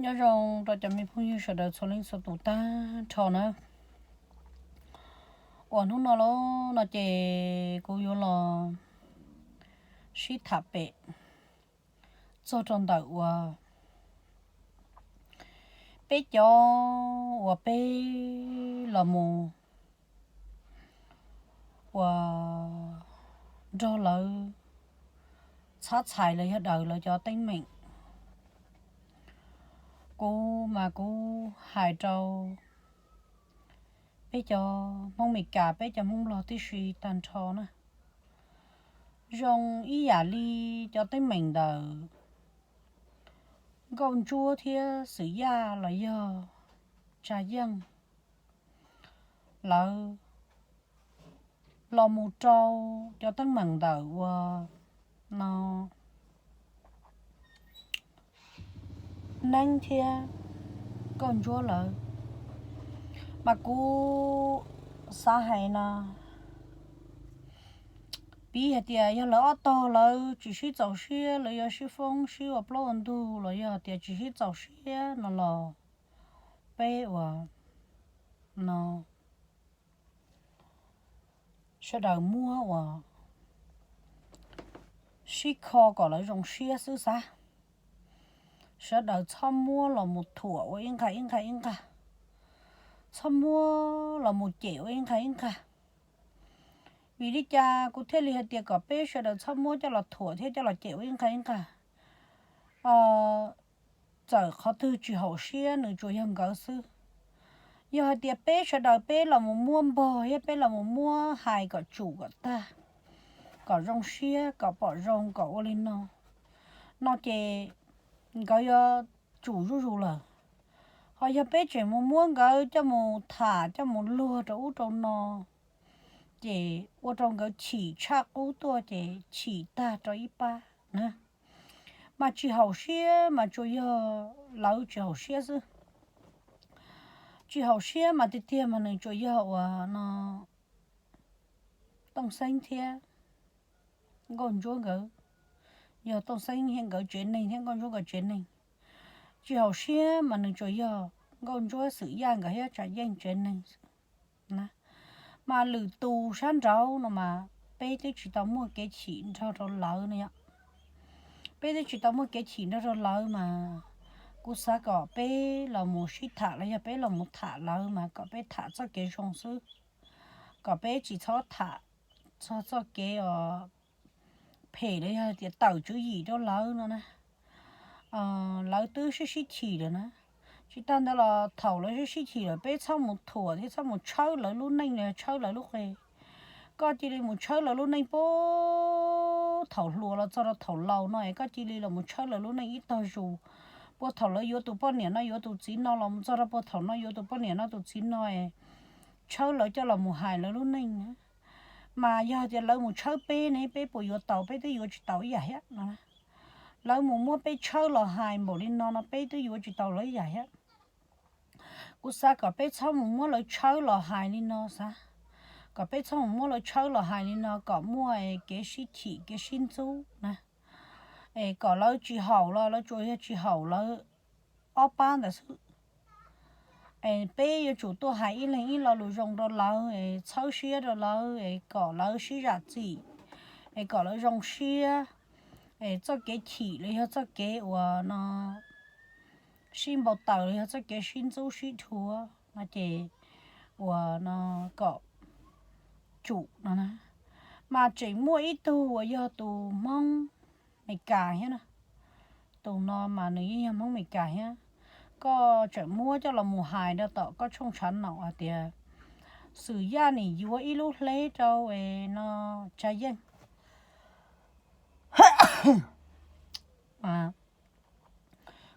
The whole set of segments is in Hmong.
Nyob zoo rau cov me phooj ywg sawv daws txhua leej txhua tus tag nrho na. Uas hnub no los no ces kuv yuav los sib tham pem txog rau ntawm uas peb cov uas peb los mus uas nrog lawv txhab txhais los yog daws lawv cov teeb meem. Kuv mas kuv hais rau peb cov Hmoob Meskas, peb cov Hmoob Nplog tib si tag nrho na, zoo ib yam li cov teeb meem ntawm Nkauj Ntsuab thiab Xwm Yaj los yog Tsa Yeej lawv los mus rau cov teeb meem ntawm uas no Neeb thiab Nkauj Ntsuab lawv, mas kuv xav hais no, piv hais tias yog lawv ob tog lawv tsis sib txaus siab, lawv yuav sib foob sib ua plaub ua ntug los yog tias tsis sib txaus siab no los peb uas no sawv daws muab uas sib kho kom lawv zoo siab xwb xav. Sawv daws txhob muab los mus thuam ua ib nqag ib nqag ib nqag, txhob muab los mus cem ua ib nqag ib nqag. Vim li cas kuv thiaj li hais tias kom peb sawv daws txhob muab coj los thuam thiab coj los cem ua ib nqag ib nqag? Txawm qhov twg tsis haum siab nws tsuas yog nkawd xwb. Yog hais tias peb sawv daws peb los mus muab npog thiab peb los mus muab hais kom tsum kom tag, kom zoo siab kom pom zoo kom ua li no, no ces nkawd yuav tsum zuj zus lawm. Ho yog peb tseem mus muab nkawd coj mus tham coj mus luag rau ub rau no, ces ua rau nkawd chim tshaj qub tuaj ces chim tag rau ib pab na. Mas tsis haum siab mas tsuas yog lawv tsis haum siab xwb. Tsis haum siab mas tiag tiag mas nws tsuas yog uas no Tooj Xeeb thiab Nkauj Ntsuab nkawd, yog Tooj Xeeb nkawd tsev neeg thiab Nkauj Ntsuab nkawd tsev neeg. Tsis haum siab mas nws tsuas yog Nkauj Ntsuab Xwm Yaj nkawd thiab Tsa Yeej tsev neeg na. Mas lwm tus sab nraud no mas peb twb tsis tau muaj kev chim nrog rau lawv no yom. Peb twb tsis tau muaj kev chim nrog rau lawv mas kuv xav kom peb los mus sib tham los yog peb los mus tham lawv mas kom peb tham txoj kev zoo xwb, kom peb tsis txhob tham txog txoj kev os phem los yog tias tawm tswv yim rau lawv no na. Lawv twb sib sib chim lawm na. Tsis tag ntawd los thaum lawv sib sib chim lawm peb txhob mus thuam thiab txhob mus tshawb lawv lub neej los yog tshawb lawv lub qe. Koj cia li mus tshawb lawv lub neej puag thaum hluas los txog rau thaum laus no es koj cia li los mus tshawb lawv lub neej ib tog zus. Puag thaum lawv yuav tus poj niam no yuav tus txiv no los mus txog rau puag thaum no yuav tus poj niam no tus txiv no es tshawb lawv coj los mus hais lawv lub neej na. Mas yog tias lawv mus tshawb peb ne peb puas yuav tau? Peb twb yuav tsis tau ib yam thiab no. Lawv mus muab peb tshawb los hais npaum li no no peb twb yuav tsis tau lawv ib yam thiab. Kuv xav kom peb txhob mus muab lawv tshawb los hais li no xav, kom peb txhob mus muab lawv tshawb los hais li no kom muaj kev sib chim kev sib ntxub na. Es kom lawv tsis haum los lawv tsuas yog tsis haum lawv ob pab ntawd xwb. Es peb yuav tsum tuaj hais ib leeg ib lo lus zoo rau lawv es txhawb siab rau lawv es kom lawv sib zam txim, es kom lawv zoo siab. Es txoj kev chim los yog txoj kev uas no sib npau taws los yog txoj kev sib ntxub sib dhuav no ces uas no kom tsum no na. Mas tseem muaj ib tug uas yog tus Hmoob Meskas thiab na. Tus no mas nws yeej yog Hmoob Meskas thiab. Koj tseem muab coj los mus hais rau tom koj tshooj tshav naum hais tias Xwm Yaj nim yuav ib lub hleb rau es no Tsa Yeej.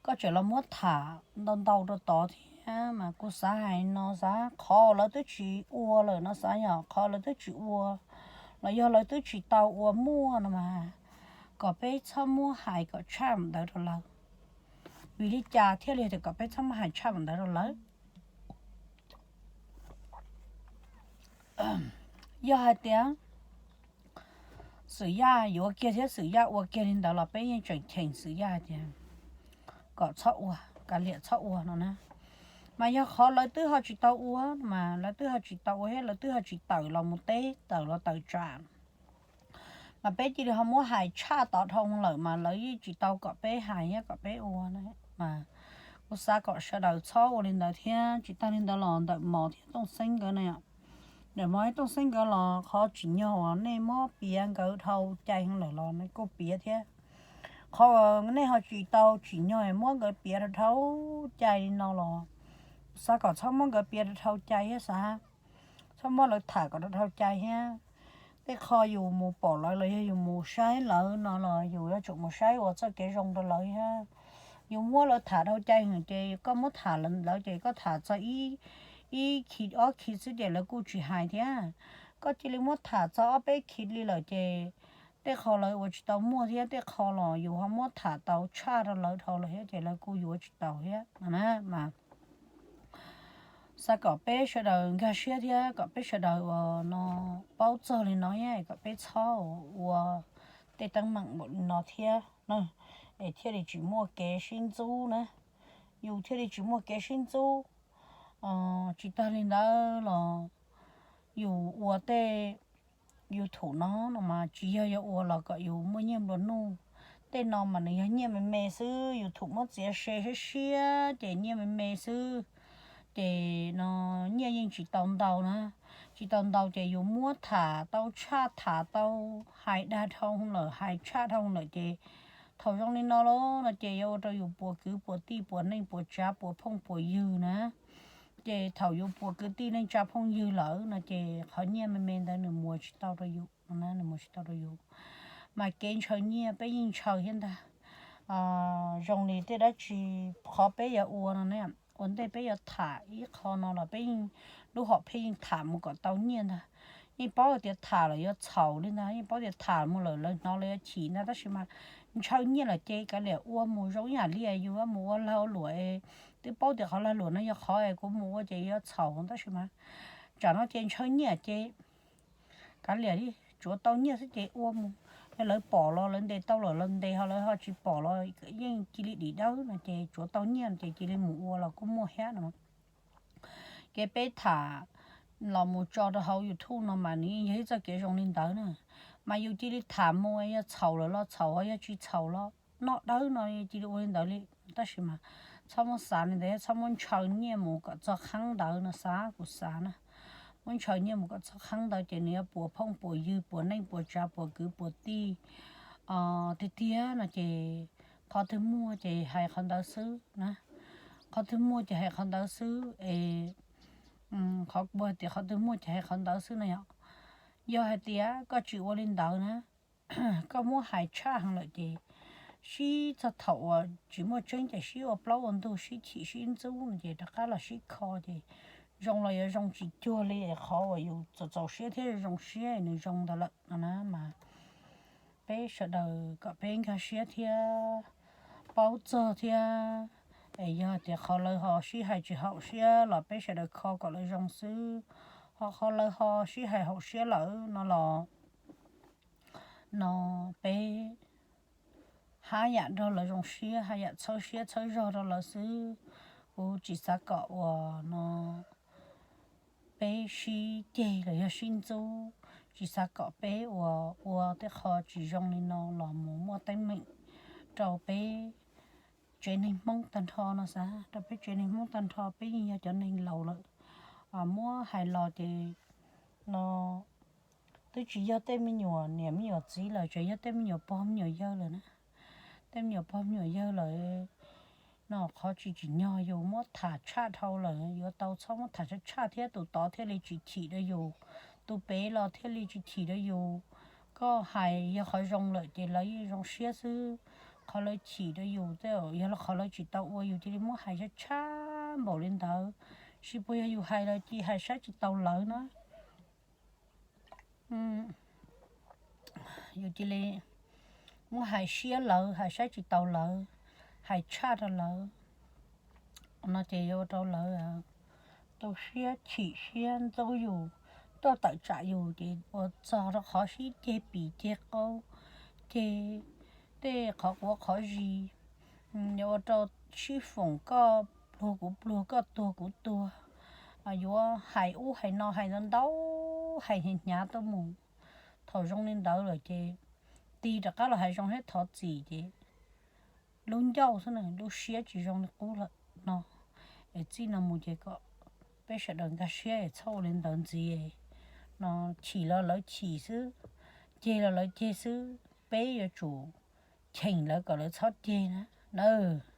Koj tseem los muab tham ntau ntau rau tod thiab mas kuv xav hais no xav qhov lawv twb tsis ua lawm no xav yog qhov lawv twb tsis ua los yog lawv twb tsis tau ua muaj no mas kom peb txhob muab hais kom tshaj ntawd rau lawv. Vim li cas thiaj li tias kom peb txhob muab hais tshaj ntawd rau lawv? Yog hais tias Xwm Yaj yuav kiag thiab Xwm Yaj ua kiag li ntawd los peb yeej tseem cheem Xwm Yaj hais tias kom txhob ua, kav liam txhob ua no na. Mas yog qhov lawv twb ho tsis tau ua mas lawv twb ho tsis tau ua thiab lawv twb ho tsis tawm los mus teb tawm los tawm tsam, mas peb cia li ho muab hais tshaj tod dhau lawm mas lawv yeej tsis tau kom peb hais thiab kom peb ua na. Mas kuv xav kom sawv daws txhob ua li ntawd thiab. Tsis tag li ntawd los ntawm Mos thiab Tooj Xeeb nkawd na, ntawm Mos thiab Tooj Xeeb nkawd los qhov tsim nyog uas nej muab piav nkawd dhau cai lawm los nej kuj piav thiab. Qhov uas nej ho tsis tau tsim nyog muab nkawd piav dhau cai li no los xav kom txhob muab nkawd piav dhau cai thiab xav txhob muab lawv tham kom dhau cai thiab. Tej qho yus mus pom lawv los yog yus mus saib lawv no los yus yuav tsum mus saib ua txoj kev zoo rau lawv thiab. Yus muab lawv tham dhau cai ces koj muab tham lawv ces koj tham txog ib khi ob khi xwb ces lawv kuj tsis hais thiab. Koj cia li muab tham txog ob peb khi li lawm ces tej qho lawv ua tsis tau muaj thiab tej qho los yus ho muab tham tau tshaj rau lawv dhau lawm thiab ces lawv kuj yuav tsis tau thiab no na. Mas xav kom peb sawv daws nkag siab thiab kom peb sawv daws uas no paub txog li no thiab kom peb txhob ua tej teeb meem npaum li no thiab na, es thiaj li tsis muaj kev sib ntxub na. Yus thiaj li tsis muaj kev sib ntxub. Tsis tag li ntawd los yus ua tej YouTube no no mas tsis yog yog ua los kom yus muaj nyiaj nplua nuj. Tej no mas nws yog nyiaj me me xwb, YouTube muab txiav se siab siab ces nyiaj me me xwb. Ces no nyiaj yeej tsis tau ntau na, tsis tau ntau ces yus muab tham tau tshaj tham tau hais dag dhau lawm hais tshaj dhau lawm ces thaum zoo li no los no ces yuav ua rau yus puas kwv puas tij puas neej puas tsav puas phooj puas ywg na. Ces thaum yus puas kwv tij neej tsa phooj ywg lawm no ces qhov nyiaj me me ntawd nws muas tsis tau rau yus, nws muas tsis tau rau yus. Mas kev ntshaw nyiaj peb yeej ntshaw thiab ntag. Zoo li tej dab tsi qhov peb yuav ua no ne, ua ntej peb yuav tham ib qho no los peb yeej lub hom phiaj yeej tham mus kom tau nyiaj ntag. Yeej paub tias tham lawm yuav txhaum li ntag, yeej paub tias tham mus lawm lawv hnov lawv yuav chim ntag, tab sis mas ntshaw nyiaj lawm ces kav liam ua mus zoo ib yam li yus mus ua lag ua luam. Twb paub tias qhov lag luam no yog qhov es kuv mus ua ces yuav txhaum tab sis mas tsam no ces ntshaw nyiaj ces kav liam li, tsuav tau nyiaj xwb ces ua mus. Yog lawv pom los lawv ntes tau lawm los ntes, ho lawv ho tsis pom los yeej cia li dim dawb no ces tsuav tau nyiaj ces cia li mus ua los kuj muaj thiab no. Kev peb tham los mus tso rau hauv YouTube no mas nws yeej yog ib txoj kev zoo li ntawd na. Mas yus cia li tham mus yog txhaum lawm los txhaum, yog tsis txhaum los noj dawb no cia li ua li ntawd li. Tab sis mas txhob muab xav li ntawd, txhob muab ntshaw nyiaj mus kom txog qhov ntawd no xav, kuv xav na. Muab ntshaw nyiaj mus kom txog qhov ntawd ces nws yuav puas phooj puas ywg puas neej puas tsav puas kwv puas tij tiag tiag no ces qhov twg muaj ces hais qhov ntawd xwb na. Qhov twg muaj ces hais qhov ntawd xwb es qhov kuv hais tias qhov twg muaj ces hais qhov ntawd xwb no yom. Yog hais tias koj tsis ua li ntawd na, koj muab hais tshaj heev lawm ces sib txog thaum uas tsis muaj tseeb ces sib ua plaub ua ntug sib chim sib ntxub no ces rov qab los sib kho ces zoo los yuav zoo tsis cuag li es qhov uas yus txaus txaus siab thiab zoo siab nws zoo ntawd lawm no na. Mas peb sawv daws kom peb nkag siab thiab paub txog thiab. Es yog tias qhov lawv ho sib hais tsis haum siab los peb sawv daws kho kom lawv zoo xwb, ho qhov lawv ho sib hais haum siab lawm no los no peb haj yam nrog lawv zoo siab, haj yam txhawb siab txhawb zog rau lawv xwb. Kuv tsis xav kom uas no peb sib ceg los yog sib ntxub, tsis xav kom peb uas ua tej qho tsis zoo li no los mus muaj teeb meem rau peb tsev neeg Hmoob tag nrho no xav, rau peb tsev neeg Hmoob tag nrho. Peb yeej yog cov neeg laus lawm, muab hais los ces no twb tsis yog tej me nyuam niam me nyuam txiv lawm, tseem yog tej me nyuam pog me nyuam yawg lawm na. Tej me nyuam pog me nyuam yawg lawm no qhov tsis tsim nyog yus muab tham tshaj dhau lawm, yuav tau txhob muab tham tshaj tshaj thiab tus tod thiaj li tsis chim rau yus, tus pem los thiaj li tsis chim rau yus. Koj hais yog qhov zoo lawm ces lawv yeej zoo siab xwb. Qhov lawv chim rau yus tej yog qhov lawv tsis tau ua, yus cia li muab hais tshaj tshaj npaum li ntawd, tsis puas yog yus hais lawv cia li hais saib tsis taus lawv na. Yus cia li muab hais siab lawv, hais saib tsis taus lawv, hais tshaj rau lawv no ces yuav ua rau lawv tu siab chim siab ntxub yus, tuaj tawm tsam yus ces ua txog rau qhov sib ceg pim ceg qau, ceg tej qhov quav qhov zis, Yuav ua rau sib foom, koj pluag kuv pluag, koj tuag kuv tuag, yuav hais ub hais no, hais ntau ntau, hais hnyav hnyav tuaj mus. Thaum zoo li ntawd lawm ces tig rov qab los hais zoo thiab thov txim ces lub ncauj xwb na, lub siab tsis zoo li qub lawm no. Es txij no mus ces kom peb sawv daws nkag siab es txhob ua li ntawd ntxiv no. Chim los lawv chim xwb, ceg los lawv ceg xwb, peb yuav tsum cheem lawv kom lawv txhob ceg na nawb.